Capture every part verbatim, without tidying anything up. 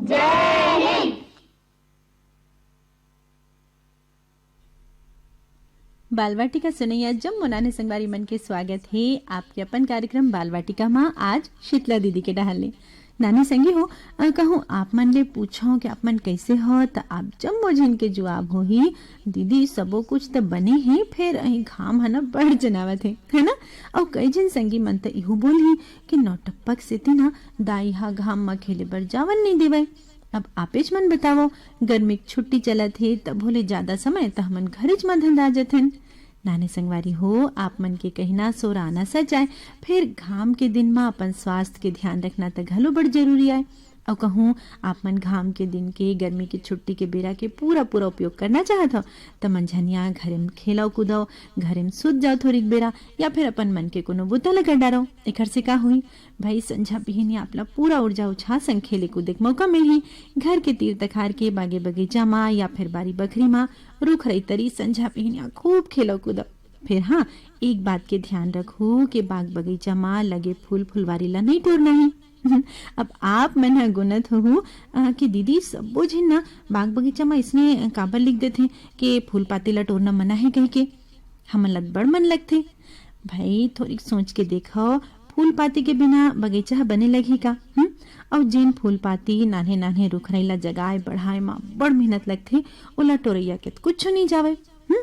बाल वाटिका सुनइया जम्मो नान्हे संगवारी मन के स्वागत हे आपके अपन कार्यक्रम बाल वाटिका म। आज शीतला दीदी के डहार ले। नान्हे संगी हो, अ, कहूँ आप मन ले पूछो कि आप मन कैसे हो, त आप जम्मो झिन के जुआब होही, "दीदी, सबो कुछ त बने हे, फेर अही घाम ह न बड़ जनावत हे, है ना?" अउ कई झिन संगी मन त इहू बोलही कि नौटप्पा के सेती न दाई ह घाम म खेले बर जावन नइ देवय। अब आपेच मन बतावव, गर्मी के छुट्टी चलत हे, तभो ले जादा समय त हमन घरेच म धंधा जथन। नान्हे संगवारी हो, आप मन के कहिना सोराना सच आय, फेर घाम के दिन म अपन स्वास्थ्य के ध्यान रखना त घलो बड़ जरूरी आय। अउ कहूँ आप मन घाम के दिन के, गर्मी के छुट्टी के बेरा के पूरा पूरा उपयोग करना चाहत हव, त मंझनिया घरे म खेलव कूदव, घरे म सुत जाव थोरिक बेरा, या फिर अपन मन के कोनो बुता ल कर डारव। एखर से का होही भाई, संझा बिहिनिया आप ल पूरा ऊर्जा उछाह संग खेले कूदे के मौका मिलही। घर के तीर तखार के बागे बगीचा म या फिर बारी बखरी म रुख रई तरी संझा बिहिनिया खूब खेलव कूदव। फेर हाँ, एक बात के ध्यान रखहू कि बाग बगीचा म लगे फूल फुलवारी ल नइ टोरना हे। अब आप मन ह गुनत होहू, अ, कि दीदी, सब्बो झिन न बाग बगीचा म इसने काबर लिख देथे कि फूल पाती ल टोरना मना हे कहिके। हमन ल बड़ मन लगथे। भाई, थोरिक सोच के देखव, फूल पाती के बिना बगीचा ह बने लगही का? हम्म? अउ जेन फूल पाती नान्हे नान्हे रुखराई ल जगाए बढ़ाए म बड़ मेहनत लगथे, ओला टोरइया के त कुछु नइ जावय। हम्म?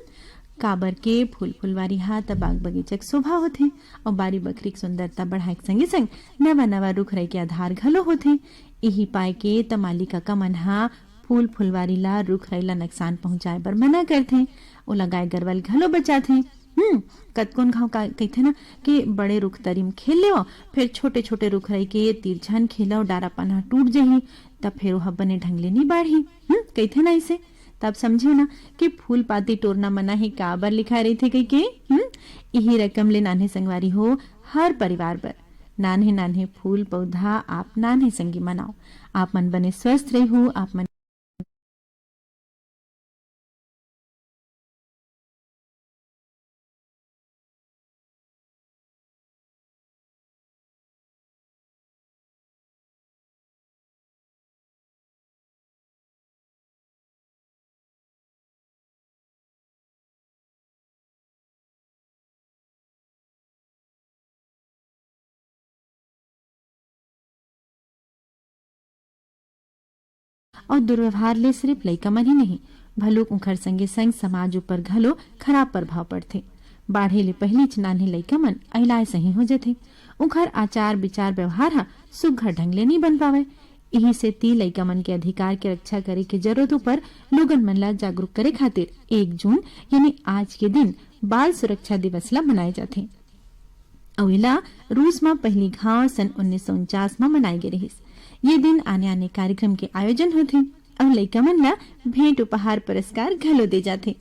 काबर के फूल फुलवारी ह त बाग बगीचा के शोभा होथे, अउ बारी बखरी के सुंदरता बढ़ाए के संगे संग नवा नवा रुखराई के आधार घलो होथे। इही पाय के त माली कका मन ह फूल फुलवारी ला, रुख राई ला नुकसान पहुंचाए बर मना करथे। ओला गाय गरवा ले घलो बचाथे। हम्म, कतकोन घांव का कहिथे ना कि बड़े रुख तरी म खेल लेवव, फेर छोटे-छोटे रुख राई के तीर झन खेलव, डारा पाना टूट जही, त फेर ओह बने ढंग ले नी बाढ़ही। हम्म, कहिथे ना अइसे। तब समझेव ना कि फूल पाती टोरना मना हे, काबर लिखाए रहिथे कहिके। हम्म, इही रकम ले नान्हे संगवारी हो, हर परिवार बर नान्हे-नान्हे फूल पौधा आप नान्हे संगी मनाओ। आप मन बने स्वस्थ रहिहू, आप मन अउ दुर्व्यवहार ले सिरिफ लइका मन ही नहीं, भलुक उंखर संगे-संग समाज ऊपर घलो खराब प्रभाव पड़थे। बाढ़े ले पहिलीच नान्हे लइका मन अइलाय सही हो जथे। उंखर आचार, विचार, व्यवहार ह सुग्घर ढंग ले नी बन पावय। इही सेती लइका मन के अधिकार के रक्षा करे के जरूरत ऊपर लोगन मन ला जागरूक करे खातिर एक जून यानी आज के दिन बाल सुरक्षा दिवस ला मनाए जाथे। अउ एला रूस म पहिली घांव सन उन्नीस सौ उनचास म मनाए गे रिहिस। ये दिन आने-आने कार्यक्रम के आयोजन होथे अउ लइका मन ला भेंट, उपहार, पुरस्कार घलो दे जाथे।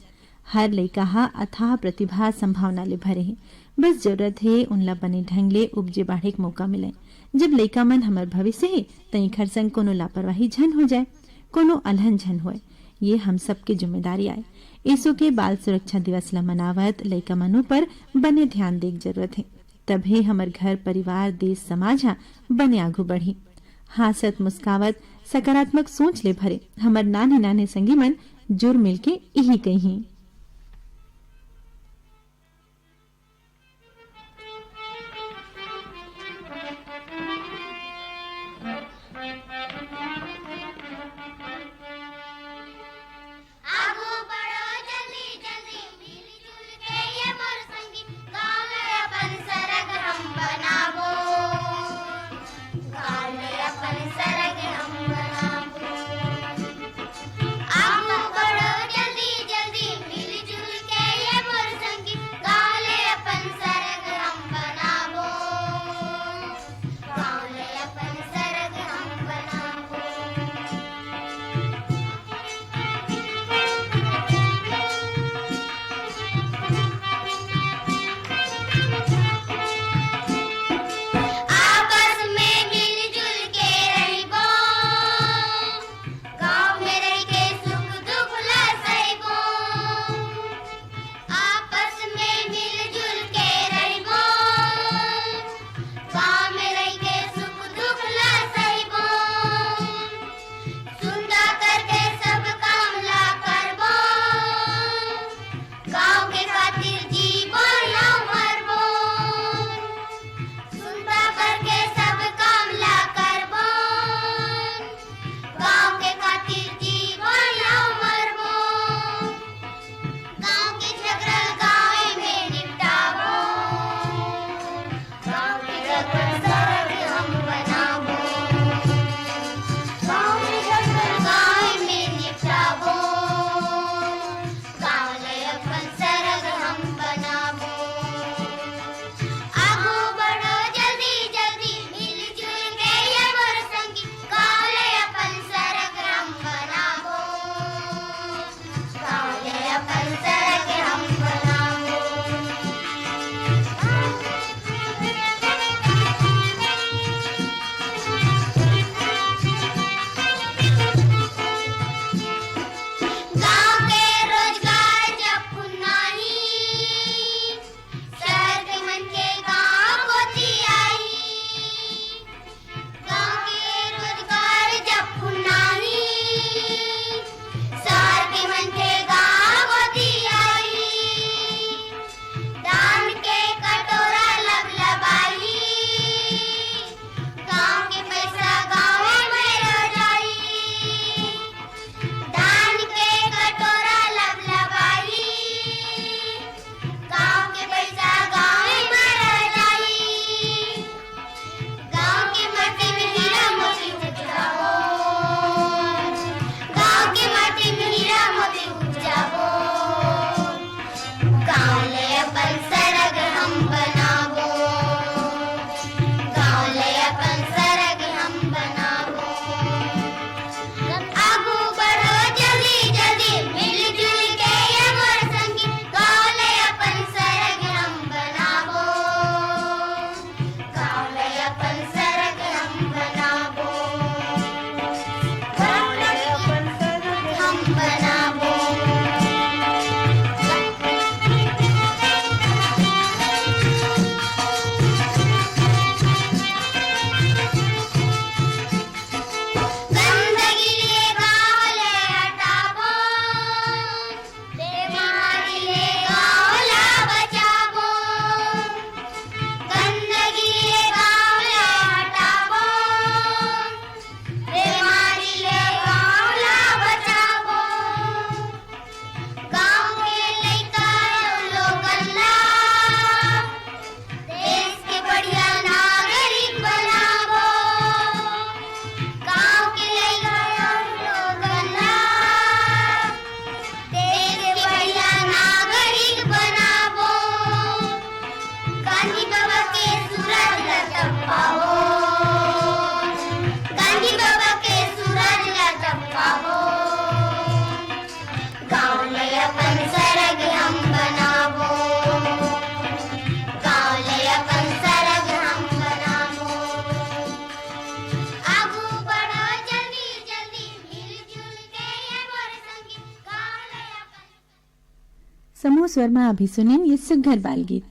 हर लइका ह अथाह प्रतिभा, संभावना ले भरे हे। बस जरूरत हे उनला बने ढंग ले उपजे बाढ़े के मौका मिले। जब लइका मन हमर भविष्य हे, त एखर संग कोनो लापरवाही झन हो जाए, कोनो अलहन झन होए। ये हम सबके जिम्मेदारी आय। एसो के बाल सुरक्षा दिवस ल मनावत लइका मन ऊपर बने ध्यान दे के जरूरत हे। तभे हमर घर, परिवार, देश, समाज ह बने आघू बढ़ही। हांसत, मुस्कावत, सकारात्मक सोच ले भरे हमर नान्हे-नान्हे संगी मन जुर मिल के इही कहिहीं। आगू बढ़ो जल्दी जल्दी, मिलजुल के ये मोर संगी, गाँव में अपन सरग हम बनाबो, गाँव में अपन सरग हम बनाबो। आगू बढ़ो जल्दी जल्दी, समूह स्वर म अभी सुनिन ये सुग्घर बाल गीत।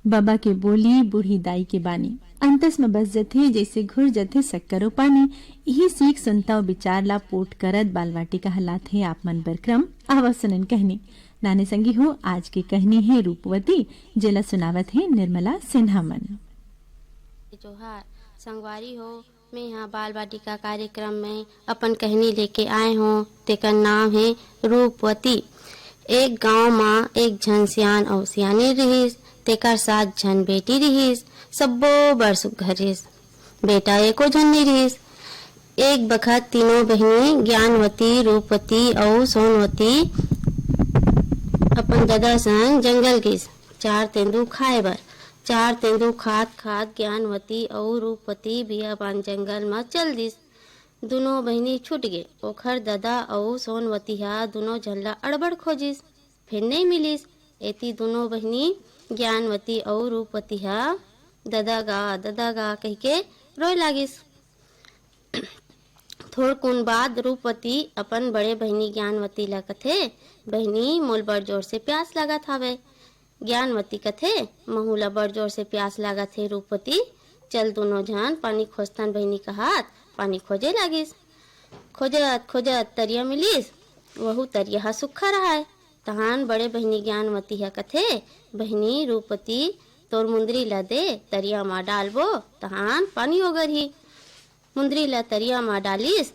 बबा के बोली, बूढ़ी दाई के बानी, अंतस म बस जथे, जैसे घुर जथे शक्कर ओ पानी। इही सीख सुनता अउ विचार ला पोट करत बाल वाटिका ह लाथे आप मन बर क्रम। आवा सुनन कहनी। नाने संगी हो, आज के कहनी हे रूपवती, जेला सुनावत हे निर्मला सिन्हा मन। जोहार संगवारी हो, मैं यहाँ बाल वाटिका कार्यक्रम में अपन कहनी लेके आए हों, तेकर नाम हे रूपवती। एक गांव म एक झन सियान अउ सियानी रिहिस, तेकर सात झन बेटी रिहिस, सब्बो बड़ सुग्घर रिहिस। बेटा एको झन नइ रिहिस। एक बखत तीनों बहिनी ज्ञानवती, रूपवती अउ सोनवती अपन ददा संग जंगल गिस, चार तेंदू खाए बर। चार तेंदू खात खात ज्ञानवती अउ रूपवती बियाबान जंगल म चल दिस। दुनों बहिनी छूट गे। ओखर ददा अउ सोनवती ह दुनों झन ला अड़बड़ खोजिस, फेर नइ मिलिस। एती दुनों बहिनी ज्ञानवती अउ रूपवती ह ददा गा, ददा गा कहिके रोए लागिस। थोड़कुन बाद रूपवती अपन बड़े बहिनी ज्ञानवती ला कथे, "बहिनी, मोल बड़ जोर से प्यास लागत हावय।" ज्ञानवती कथे, "महू ला बड़ जोर से प्यास लागत हे रूपवती, चल दुनों झन पानी खोजथन बहिनी," कहत पानी खोजे लागिस। खोजत खोजत तरिया मिलिस, वहू तरिया ह सुक्खा रहय। तहान बड़े बहिनी ज्ञानवती ह कथे, "बहिनी रूपवती, तोर मुंदरी ला दे, तरिया म डालबो, तहान पानी ओगरही।" मुंदरी ला तरिया म डालिस,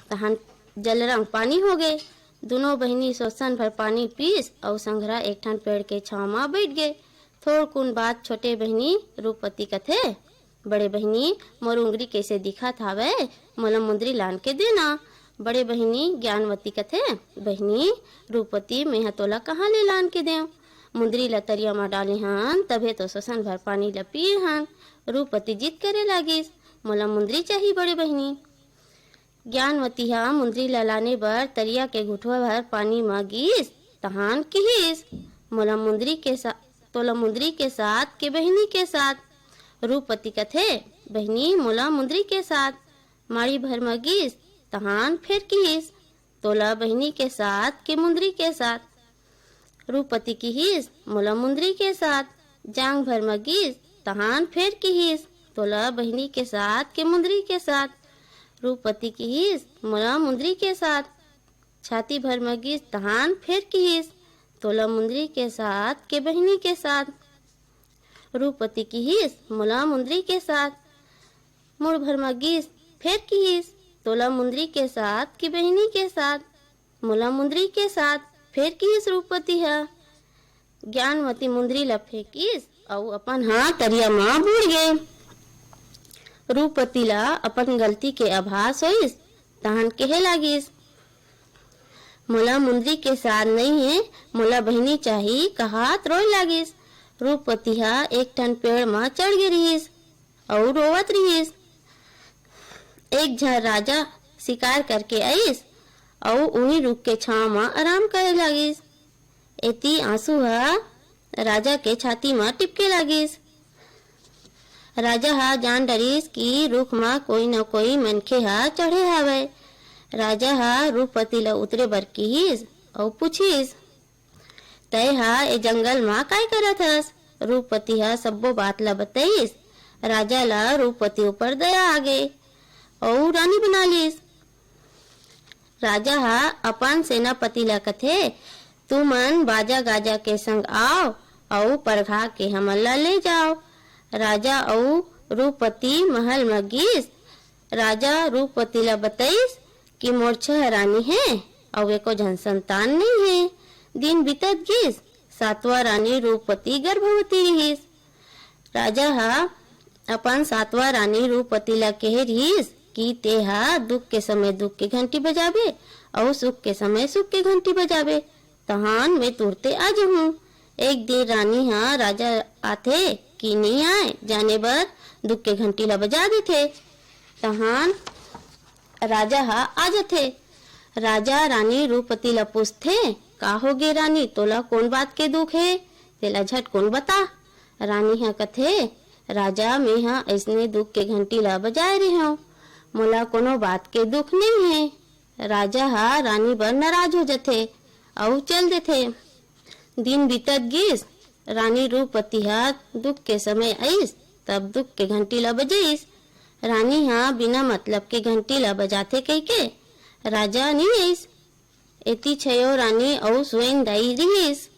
तहान जलरंग पानी होगे। दुनों बहिनी सोसन भर पानी पीस अउ संघरा एक ठन पेड़ के छांव म बइठ गे। थोड़कुन बाद छोटे बहिनी रूपवती कथे, "बड़े बहिनी, मोर उंगरी कइसे दिखत हावय, मोला मुंदरी लान के देना।" बड़े बहिनी ज्ञानवती कथे, "बहिनी रूपवती, मेंह तोला कहाँ ले लान के देंव? मुंदरी ला तरिया म डाले हन, तभे तो सोसन भर पानी ला पिए हन।" रूपवती जिद करे लागिस, "मोला मुंदरी चाही बड़े बहिनी।" ज्ञानवती ह मुंदरी ला लाने बर तरिया के घुटवा भर पानी म गिस, तहान किहिस, "मोला मुंदरी के सा-, तोला मुंदरी के साथ के बहिनी के साथ।" रूपवती कथे, "बहिनी, मोला मुंदरी के साथ।" माड़ी भर म गिस, तहान फेर किहिस, "तोला बहिनी के साथ के मुंदरी के साथ।" रूपवती किहिस, "मोला मुंदरी के साथ।" जांग भर म गिस, तहान फेर किहिस, "तोला बहिनी के साथ के मुंदरी के साथ।" रूपवती किहिस, "मोला मुंदरी के साथ।" छाती भर म गिस, तहान फेर किहिस, "तोला मुंदरी के साथ के बहिनी के साथ।" रूपवती किहिस, "मोला मुंदरी के साथ।" मुड़ भर म गिस, फेर किहिस, "तोला मुंदरी के साथ कि बहिनी के साथ?" "मोला मुंदरी के साथ," फेर किहिस रूपवती ह। ज्ञानवती मुंदरी ला फेंकिस अउ अपन हाथ तरिया म बूड़ गे। रूपवती ला अपन गलती के आभास होइस, तहन कहे लागिस, "मोला मुंदरी के साथ नइ हे, मोला बहिनी चाही," कहात रोए लागिस। रूपवती ह एक ठन पेड़ म चढ़ गे रिहिस अउ रोवत रिहिस। एक झन राजा शिकार करके आइस अउ उही रुख के छांव म आराम करे लागिस। एती आंसू ह राजा के छाती म टिपके लागिस। राजा ह जान डरिस कि रुख म कोई न कोई मनखे ह चढ़े हावय। राजा ह रूपवती ल उतरे बर किहिस अउ पूछिस, "तैं ह ए जंगल म काय करत हस?" रूपवती ह सब्बो बात ल बतइस। राजा ल रूपवती ऊपर दया आ गे अउ रानी बना लिस। राजा ह अपन सेनापति ल कथे, "तुमन बाजा गाजा के संग आव अउ परघा के हमन ल ले जाव।" राजा अउ रूपवती महल म गिस। राजा रूपवती ल बतइस कि मोर छह रानी हे अउ एको झन संतान नइ हे। दिन बीतत गिस, सातवां रानी रूपवती गर्भवती रिहिस। राजा ह अपन सातवां रानी रूपवती ल कहे रिहिस कि तें ह दुख के समय दुख के घंटी बजाबे अउ सुख के समय सुख के घंटी बजाबे, तहान मैं तुरते आ जहूं। एक दिन रानी ह राजा आथे कि नइ आय, जाने बर दुख के घंटी ल बजा देथे। तहान राजा ह आ जथे। राजा रानी रूपवती ल पूछथे, "का होगे रानी, तोला कोन बात के दुख हे? तेला झटकुन बता।" रानी ह कथे, "राजा, मेंह अइसने दुख के घंटी ल बजाए रेहेंव, मोला कोनो बात के दुख नइ हे।" राजा ह रानी बर नाराज हो जथे अउ चल देथे। दिन बीतत गिस। रानी रूपवती ह दुख के समय आइस, तब दुख के घंटी ला बजाइस। रानी ह बिना मतलब के घंटी ला बजाथे कहिके राजा नी आइस। एती छयो रानी अउ सुइन दाई रिहिस।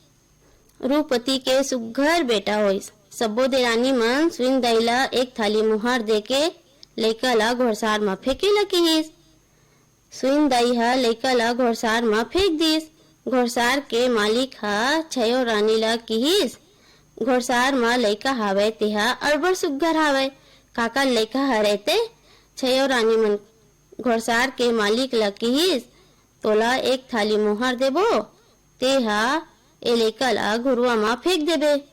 रूपवती के सुग्घर बेटा होइस। सब्बो देरानी मन सुइन दाई ला एक थाली मुहर देके लइका ला घोड़सार म फेंके ल किहिस। सुइन दाई ह लइका ला घोड़सार म फेंक दिस। घोड़सार के मालिक ह छयो रानी ला किहिस, "घोड़सार म लइका हावय, तेहा अड़बड़ सुग्घर हावय। काकर लइका हरय ते?" छयो रानी मन घोड़सार के मालिक ला किहिस, "तोला एक थाली मुहर देबो, तेहा ए लइका ला घुरुवा म फेंक देबे।"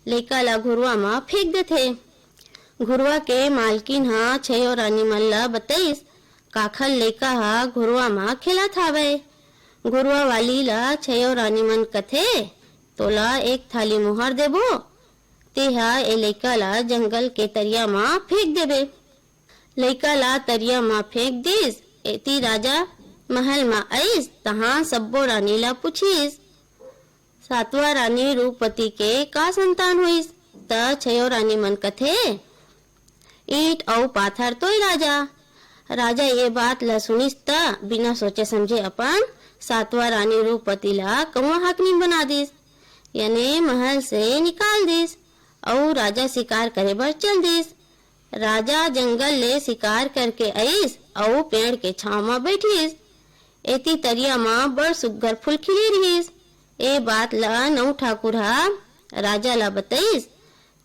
लइका ला घुरुवा म फेंक देथे। घुरुवा के मालकिन ह छयो रानी मन ला बतइस, "काखर लइका ह घुरुवा म खेलत हावय।" घुरुवा वाली ला छयो रानी मन कथे, "तोला एक थाली मुहर देबो, तेहा ए लइका ला जंगल के तरिया म फेंक देबे।" लइका ला तरिया म फेंक दिस। एती राजा महल म आइस, तहां सब्बो रानी ला पूछिस, सातवां रानी रूपवती के का संतान होइस? त छयो रानी मन कथे, "ईंट अउ पाथर तोय राजा।" राजा ये बात ला सुनिस त बिना सोचे समझे अपन सातवां रानी रूपवती ला कौवा हाकनी बना दिस, याने महल से निकाल दिस, अउ राजा शिकार करे बर चल दिस। राजा जंगल ले शिकार करके आइस अउ पेड़ के छांव म बैठिस। एती तरिया म बड़ सुग्घर फूल खिले रिहिस। ए बात ल नऊ ठाकुर ह राजा ल बतइस,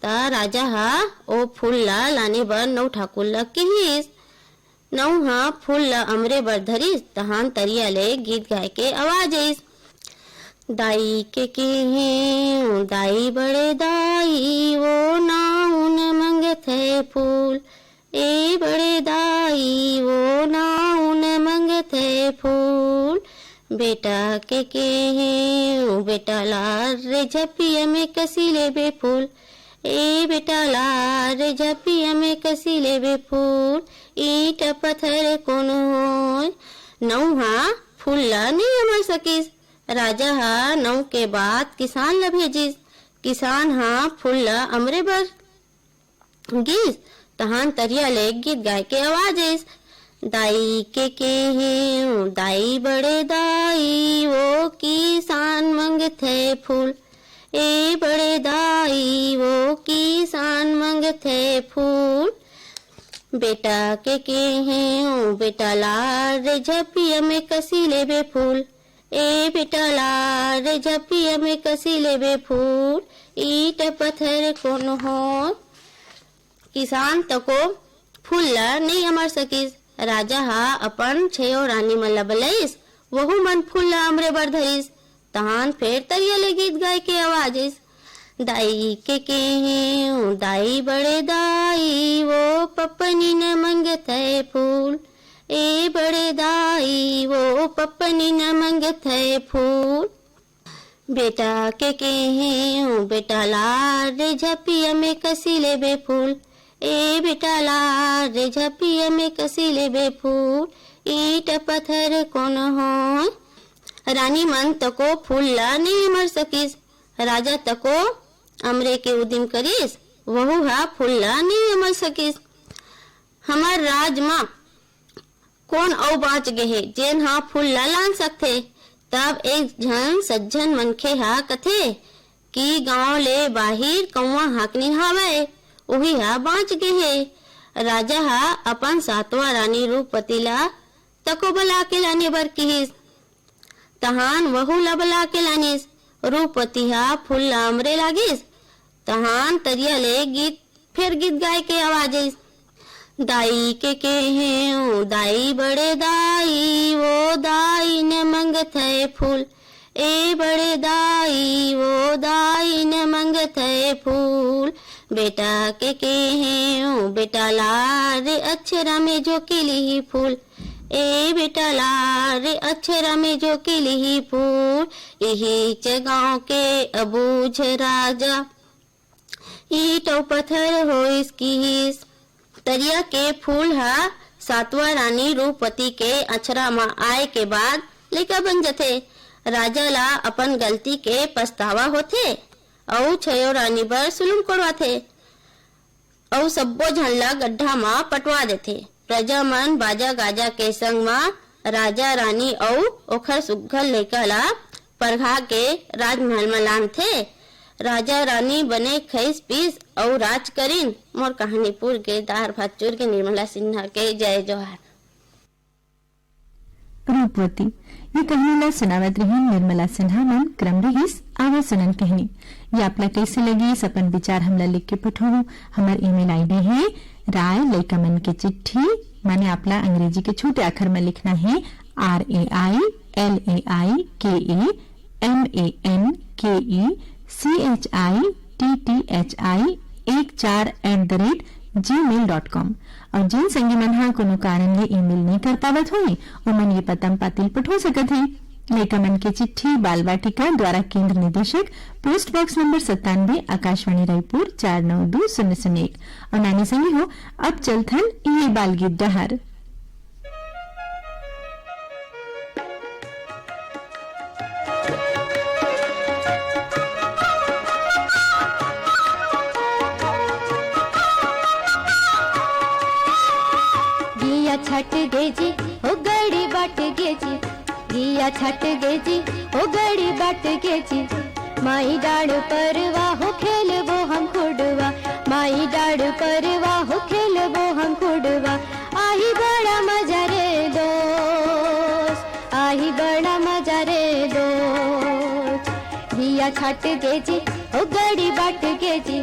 त राजा ह ओ फूल ल लाने बर नऊ ठाकुर ल किहिस। नऊ ह फूल ल अमरे बर धरिस, तहान तरिया ले गीत गाय के आवाज आइस। दाई के केहेंव, दाई बड़े दाई, वो नाउन मंगथे फूल। ए बड़े दाई, वो नाउन मंगथे फूल। बेटा के केहेंव, बेटा लार रे झपिया में कसी लेबे फूल। ए बेटा लार रे झपिया में कसी लेबे फूल। ईंट पत्थर कोन होय। नऊ ह फूल ल नइ अमर सकिस। राजा ह नऊ के बाद किसान ल भेजिस। किसान ह फूल ल अमरे बर गिस, तहान तरिया ले गीत गाय के आवाज आइस। दाई के केहेंव, दाई बड़े दाई, वो किसान मंगथे फूल। ए बड़े दाई, वो किसान मंगथे फूल। बेटा के केहेंव, बेटा लार रे झपिया में कसी लेबे फूल। ए बेटा लार रे झपिया में कसी लेबे फूल। ईंट पत्थर कोन होय। किसान तको फूल ल नइ अमर सकिस। राजा ह अपन छयो रानी मन ल बलइस, वहू मन फूल ल अमरे बर धरिस। तहान फेर तरिया ले गीत गाय के आवाज आइस। दाई के केहेंव, दाई बड़े दाई, वो पपनी न मंगथे फूल। ए बड़े दाई, वो पपनी न मंगथे फूल। बेटा के केहेंव, बेटा लार रे झपिया में कसी लेबे फूल। ए बेटा लार रे झपिया में कसी लेबे फूल। ईंट पत्थर कोन होय। रानी मन तको फूल ल नइ अमर सकिस। राजा तको अमरे के उदिम करिस, वहू ह फूल ल नइ अमर सकिस। हमर राज म कोन अउ बांच गे हे, जेन ह फूल ल लान सकथे? तब एक झन सज्जन मनखे ह कथे कि गांव ले बाहिर कौवा हाकनी हावय, उही ह बांच गे हे। राजा ह अपन सातवां रानी रूपवती ल तको बला के लाने बर किहिस। तहान वहू ल बला के लानिस। रूपवती ह फूल ल अमरे लागिस। तहान तरिया ले गीत, फेर गीत गाय के आवाज आइस। दाई के केहेंव, दाई बड़े दाई, वो दाई न मंगथे फूल। ए बड़े दाई, वो दाई न मंगथे फूल। बेटा के केहेंव, बेटा लार रे अक्षरा में झोंकी लिही फूल। ए बेटा लार रे अक्षरा में झोंकी लिही फूल। इहीच गांव के अबूझ राजा, ईंट अउ पत्थर होइस किहिस। तरिया के फूल ह सातवां रानी रूपवती के अक्षरा म आए के बाद लइका बन जथे। राजा ला अपन गलती के पछतावा होथे अउ छयो रानी बर सुलुम कोड़वाथे अउ सब्बो झन ला गड्ढा म पटवा देथे। प्रजा मन बाजा गाजा के संग म राजा रानी अउ ओखर सुग्घर लइका ला परघा के राजमहल म लानथे। राजा रानी बने खइस पीस अउ राज करिन। मोर कहानी पूर गे। दार भात चूर के निर्मला सिन्हा के जय जोहार। रूपवती। ये कहानी ला सुनावत रहिन निर्मला सिन्हा मन। क्रम रहिस आवा सुनन कहनी। ये आप ला कैसे लगिस, अपन विचार हमला लिख के पठोहू। हमर ईमेल आईडी है राय लइका मन के चिट्ठी, माने आप ला अंग्रेजी के छोटे आखर में लिखना है, R A I L A I K A M A N K E C H I T T H I एक चार at the rate gmail dot com। और जिन संगी मन हा कोनो कारण ले ईमेल नहीं कर पावत होही, ओमन ये पता म पातिल पठो सकत हे। लइका मन के चिट्ठी, बाल वाटिका, द्वारा केंद्र निदेशक, पोस्ट बॉक्स नंबर सत्तानवे, आकाशवाणी रायपुर चार नौ दो शून्य शून्य एक। और नानी संगी हो, अब चलथन ये बाल गीत डहर। गिया छट गे जी, ओ गड़ी बाट गे जी, गिया छट गे जी, ओ गड़ी बाट गे जी। माई डाड़ परवा हो खेलबो हम खुड़वा, माई डाड़ परवा हो खेलबो हम खुड़वा। आही बड़ा मजा रे दोस्त, आही बड़ा मजा रे दोस्त। गिया छट गे जी, ओ गड़ी बाट गे जी,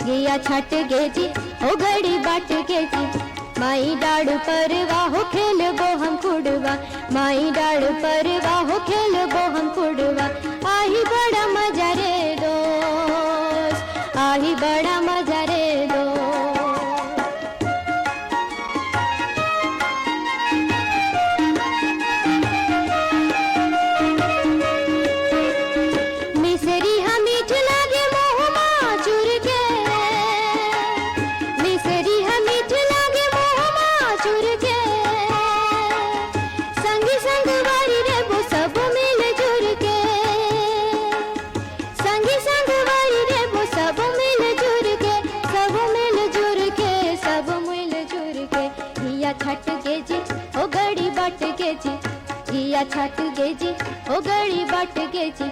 गिया छट गे जी, ओ गड़ी बाट गे जी। माई डाड़ परवा हो खेलबो हम खुड़वा, माई डाड़ परवा हो खेलबो हम खुड़वा। आही बड़ा मजा रे दोस्त, आही बड़ा मजा रे दोस्त। मिसरी ह मीठ लागे मुँह मा चुर के, मिसरी ह मीठ लागे मुँह मा चुर के। संगी संगवारी रेबो सब मिल जुर के, संगी संगवारी रेबो सब मिल जुर के, सब मिल जुर के, सब मिल जुर के। गिया छट गे जी, ओ गड़ी बाट गे जी, गिया छट गे जी, ओ गड़ी बाट गे जी।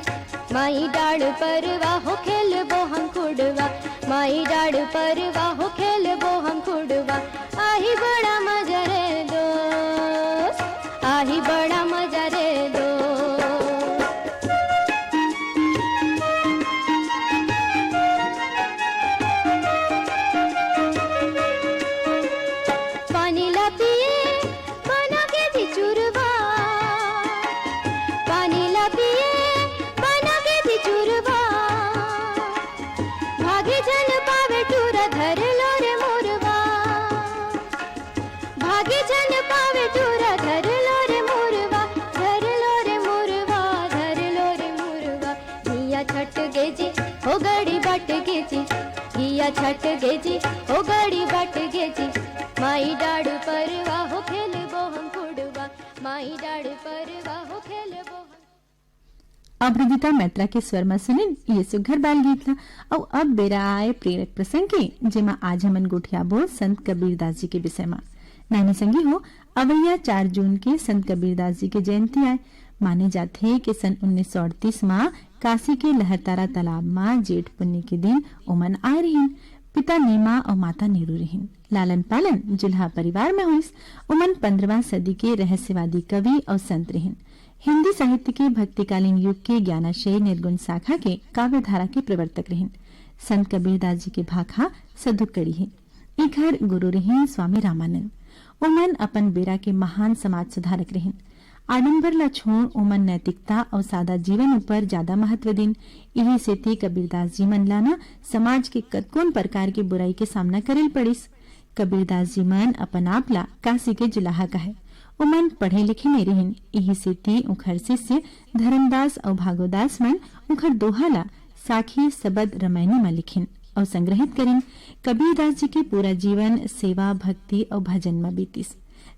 माई डाड़ परवा हो खेलबो हम खुड़वा, माई डाड़ परवा हो खेलबो हम खुड़वा। आही बड़ा मजा रे दोस्त, आही बड़ा मजा रे दोस्त। पानी ला पिए बना के जी चुरवा, पानी ला पिए बना के जी चुरवा। भागे झन पावे टूरा धर लो रे मोरवा, भागे झन पावे टूरा धर लो रे मोरवा, धर लो रे मोरवा, धर लो रे मोरवा। गिया छट गे जी, ओ गड़ी बाट गे जी, गिया छट गे जी, ओ गड़ी बाट गे जी। माई डाड़ परवा हो खेलबो हम खुड़वा, माई डाड़ परवा हो खेलबो हम। अभ्रदिता मैत्रा के स्वर म सुनिन ये सुघर बाल गीत ला। अउ अब बेरा आए प्रेरक प्रसंग के, जेमा आज हमन गोठियाबो संत कबीरदास जी के विषय म। नानी संगी हो, अवइया चार जून के संत कबीरदास जी के जयंती आय। माने जाथे कि सन उन्नीस सौ अड़तीस म काशी के लहरतारा तालाब म जेठ पुन्नी के दिन ओमन आए रिहिन। पिता नीमा अउ माता नीरू रिहिन। लालन पालन जुल्हा परिवार म होइस। ओमन पंद्रहवां सदी के रहस्यवादी कवि अउ संत रिहिन। हिंदी साहित्य के भक्तिकालीन युग के ज्ञानाशय निर्गुण शाखा के काव्य धारा के प्रवर्तक रिहिन। संत कबीरदास जी के भाखा सधुकड़ी हे। इखर गुरु रिहिन स्वामी रामानंद। ओमन अपन बेरा के महान समाज सुधारक रिहिन। आडंबर ला छोड़ ओमन नैतिकता अउ सादा जीवन ऊपर ज्यादा महत्व दिन। इही सेती कबीरदास जी मन ला न समाज के कतकोन प्रकार के बुराई के सामना करे ल पड़िस। कबीरदास जी मन अपन आप ला काशी के जुलाहा कहे। ओमन पढ़े लिखे नइ रिहिन, इही सेती उंखर शिष्य धर्मदास अउ भागोदास मन उंखर दोहा ला साखी सबद रमैनी म लिखिन अउ संग्रहित करिन। कबीरदास जी के पूरा जीवन सेवा, भक्ति अउ भजन म बीतिस।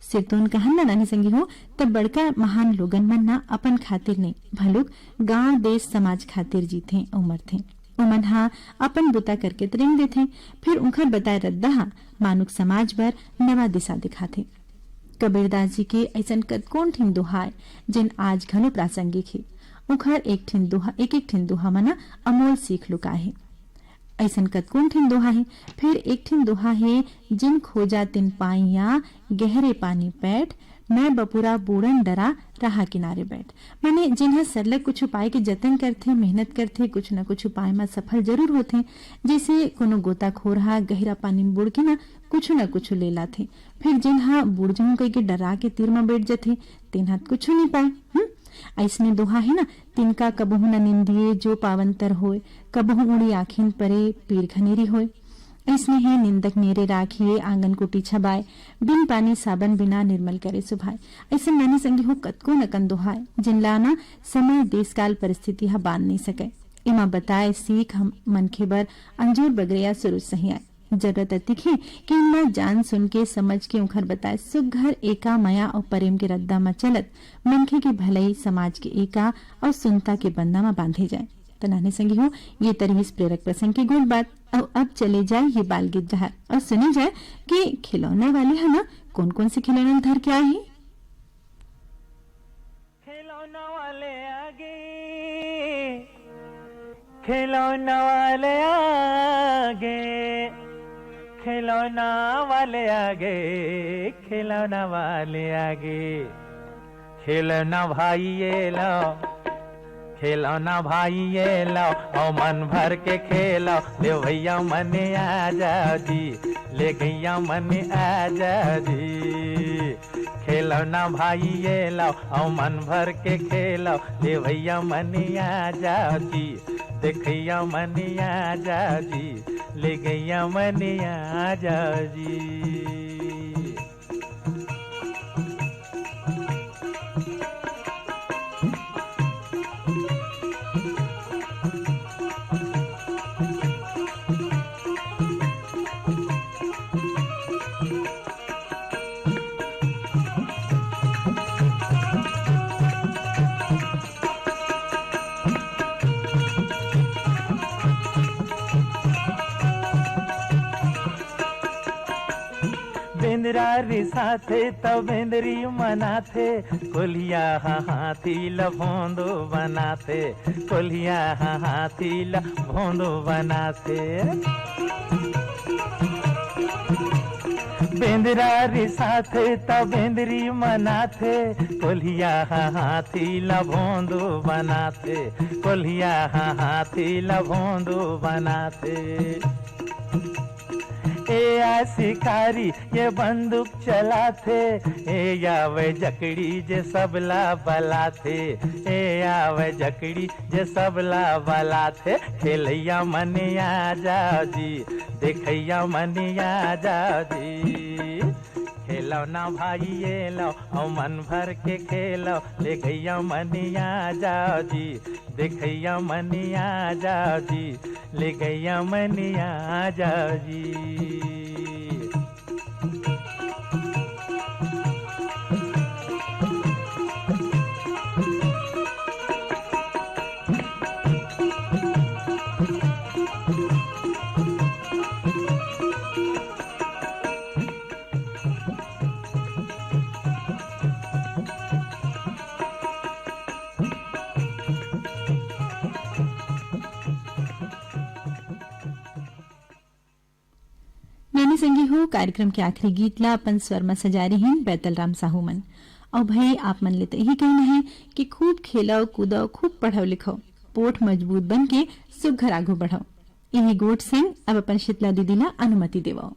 सिरतोन कहन ना नानी संगी हो, तब बड़का महान लोगन मन ना अपन खातिर नहीं, भलुक गांव, देश, समाज खातिर जीथे अउ मरथे। ओमन हा अपन बुता करके त रेंग देथे, फिर उंखर बताए रद्दा हा मानुक समाज बर नवा दिशा दिखाथे। कबीरदास जी के अइसन कतकोन ठिन दोहा आय, जेन आज घलो प्रासंगिक हे। उंखर एक ठिन दोहा, एक-एक ठिन दोहा म ना अमोल सीख लुकाए हे। अइसन कतकोन ठिन दोहा हे। फिर एक ठिन दोहा हे, "जिन खोजा तिन पाइया, गहरे पानी पैठ, मैं बपुरा बूड़न डरा, रहा किनारे बैठ।" माने, जिन ह सरलग कुछु पाए के जतन करथे, मेहनत करथे, कुछु न कुछु पाए म सफल जरूर होथे। जइसे कोनो गोताखोर ह गहिरा पानी म बूड़ के ना कुछु न कुछु ले लाथे, फिर जिन ह बूड़ जहूं कहिके डरा के तीर म बैठ जथे, तेन ह कुछु नइ पाए। हम्म? अइसने दोहा हे ना, "तिनका कबहू न निंदिए, जो पावन तर होय, कबहू उड़ी आँखिन परे, पीर घनेरी होय।" अइसने हे, "निंदक नेरे राखिए, आंगन कुटी छबाय, बिन पानी साबन बिना, निर्मल करे सुभाय।" अइसन नानी संगी हो कतको नकन दोहा आय, जिनला ना समय, देशकाल, परिस्थिति ह बांध नइ सकय। एमा बताए सीख हम मनखे बर अंजोर बगरे या सुरुज सही आय। जरूरत अतिक हे कि इनला जान सुन के, समझ के, उंखर बताए सुग्घर एका, मया अउ परेम के रद्दा म चलत मनखे के भलई, समाज के एका अउ सुनता के बंधा म बांधे जाए। त नाने संगी हो, ये त रिहिस प्रेरक प्रसंग के गोठ बात। अउ अब चले जाए ये बाल गीत डहर अउ सुने जाए कि खिलौना वाले ह ना कोन-कोन से खिलौना धर के आए हे। खिलौना वाले आगे, खिलौना वाले आगे, खिलौना वाले आगे, खिलौना वाले आगे। खेलना भाई ये लो, खेलना भाई ये लो, ओ मन भर के खेलो, ले भैया मने आजा जी, ले गैया मने आजा जी। खेलना भाई ये लो, ओ मन भर के खेलो, ले भैया मने आजा जी, देखैया मने आजा जी, ले गैया मने आजा जी। बेंदरा रिसाथे त बेंदरी मनाथे, कोलिया ह हाथी ल भोंदू बनाथे, कोलिया ह हाथी ल भोंदू बनाथे। बेंदरा रिसाथे त बेंदरी मनाथे, कोलिया ह हाथी ल भोंदू बनाथे, कोलिया ह हाथी ल भोंदू बनाथे। ए आ शिकारी ये बंदूक चलाथे, ए आवे जकड़ी जे सबला बलाथे, ए आवे जकड़ी जे सबला बलाथे। खेलैया मने आजा जी, देखैया मने आजा जी। खेलौना भाई ये लो, अउ मन भर के खेलो, ले गैया मने आजा जी, देखैया मने आजा जी, ले गैया मने आजा जी। नानी संगी हो, कार्यक्रम के आखिरी गीत ला अपन स्वर म सजाए रहिन बैतल राम साहू मन। अउ भई, आप मन ले त इही कहना हे कि खूब खेलव, कूदव, खूब पढ़व लिखव, पोठ मजबूत बन के सुग्घर आघू बढ़व। इही गोठ संग अब अपन शीतला दीदी ला अनुमति देवव।